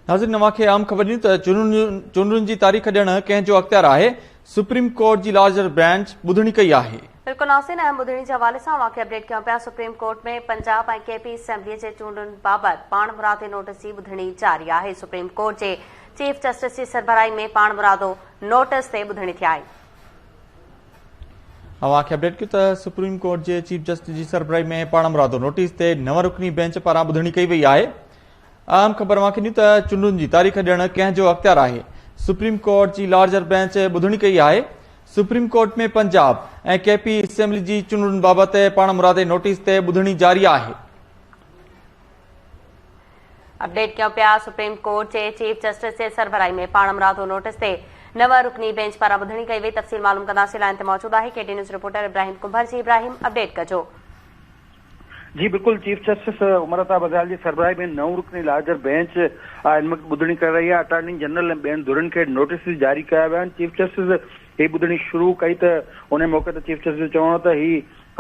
ناظرين اوهان کي اهم خبر ڏيون ته چونڊن جي تاريخ ڏيڻ ڪنهن جو اختيار آهي، سپريم ڪورٽ جي لارجر بينچ ٻڌڻي ڪئي آهي. بلڪل ناظرين اهم ٻڌڻي جي حوالي سان اوهان کي اپڊيٽ ڪيون پيا سپريم ڪورٽ ۾ پنجاب ۽ ڪي پي اسيمبلي جي چونڊن بابت پاڻمرادي نوٽيس جي ٻڌڻي جاري آهي سپريم ڪورٽ جي چيف جسٽس جي سربراهي ۾ پاڻمرادو نوٽيس تي ٻڌڻي ٿي آهي. اوهان کي اپڊيٽ ڪيون ته سپريم ڪورٽ جي چيف جسٽس جي سربراهي ۾ پاڻمرادو نوٽيس تي نو رڪني بينچ پاران ٻڌڻي ڪئي وئي آهي. اهم خبر اوهان کي ڏيون ته چونڊن جي تاريخ ڏيڻ ڪنهن جو اختيار آهي؟ سپريم ڪورٽ جي لارجر بينچ ٻڌڻي ڪئي آهي. Supreme court ۾ Punjab ۽ K P assembly جي چونڊن بابت پاڻمرادي نوٽيس تي ٻڌڻي جاري آهي. اپڊيٽ ڪيون پيا سپريم ڪورٽ جي چيف جسٽس جي سربراهي ۾ پاڻمرادو نوٽيس تي نو رڪني بينچ پاران ٻڌڻي ڪئي وئي تفصيل معلوم ڪنداسين لائين تي موجود آهي ڪي ٽي نيوز رپورٽر ابراهيم ڪنڀر جي ابراهيم اپڊيٽ ڪجو. جي بلڪل چيف جسٽس عمر عطا بنديال جي سربراهي ۾ نو رڪني لارجر بينچ هن وقت ٻڌڻي ڪري رهي آهي، اٽارني جنرل ۽ ٻين ڌرين کي نوٽيس به جاري ڪيا ويا آهن، چيف جسٽس هي ٻڌڻي شروع ڪئي ته انهي موقعي تي چيف جسٽس جو چوڻ هو ته هي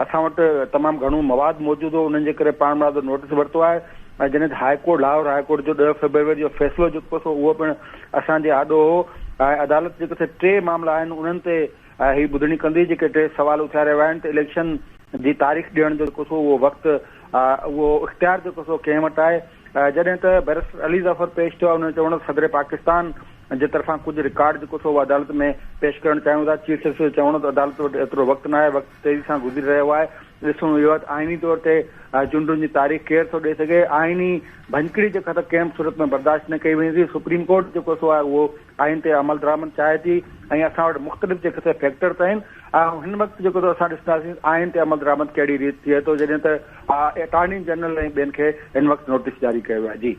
اسان وٽ تمام گهڻو مواد موجود هو انهن جي ڪري پاڻمرادو نوٽيس ورتو آهي ۽ جڏهن ته high court Lahore high court جو ڏهه فيبروري جو فيصلو جيڪو سو اهو پڻ اسان جي آڏو هو ۽ عدالت جيڪو سي ٽي معاملا آهن انهن تي هي ٻڌڻي ڪندي جيڪي ٽي سوال اٿاريا ويا آهن ته اليڪشن جي تاريخ ڏيڻ جو جيڪو سو اهو وقت اهو اختيار جيڪو سو ڪنهن وٽ آهي جڏهن ته بئريسٽر علي ظفر پيش ٿيو آهي ان جو چوڻ هو ته صدر پاڪستان جي طرفان ڪجهه رڪارڊ جيڪو سو اهو عدالت ۾ پيش ڪرڻ چاهيون ٿا چيف جسٽس جو چوڻ هو ته عدالت وٽ ايترو وقت ناهي وقت تيزي سان گذري رهيو آهي ڏسڻو اهو آهي ته آئيني طور تي چونڊن جي تاريخ ڪير ٿو ڏئي سگهي آئيني ڀڃڪڙي جيڪا ته ڪنهن به صورت ۾ برداشت نه ڪئي ويندي سپريم ڪورٽ جيڪو سو آهي اهو آئين تي عملدرآمد چاهي ٿي ۽ اسان وٽ مختلف جيڪي سي فيڪٽرز آهن ۽ هن وقت جيڪو اسان ڏسنداسين آئين تي عملدرآمد ڪهڙي ريت ٿئي ٿو جڏهن ته اٽارني جنرل ۽ ٻين کي هن وقت نوٽيس جاري ڪيو ويو آهي جي.